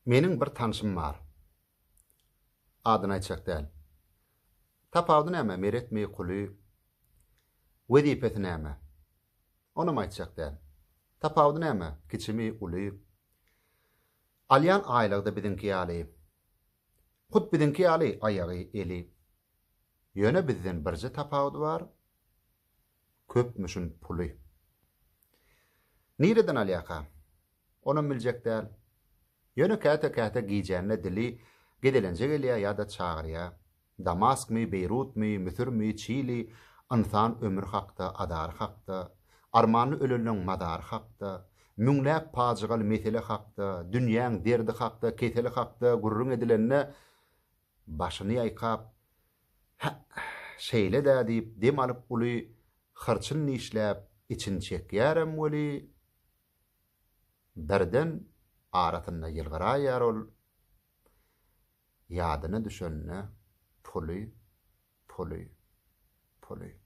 Meniň bir tanşym bar. Adyny aýtjak däl. Tapawudy näme, Meretmi, Kuly? Wezipesi näme? Onam aýtjak däl. Tapawudy näme, kiçimi, uly? Alýan aýlygy-da biziňki ýaly. Hut biziňki ýaly aýagy, eli. Ýöne bizden birje tapawudy bar, köpmüşin puly. Nireden alýaka? Onam biljek däl. Ýöne käte-käte gijände dili gezelenje gelýär ýa-da çagyrýar. Damaskmy, Beýrutmy, Müsürmi, Çili, ynsan ömri hakda, azary hakda, armanly ölenleň mazary hakda, müňläp pajygaly mesele hakda, dünýäň derdi hakda, keseli hakda gürrüň edilende, başyny ýaýkap, Hä, şeýle-dä diýip dem alyp uly hyrçyn dişläp içini çekýärem weli, Birden arasynda ýylgyraýýar ol, Ýadyna düşende puly, puly, puly.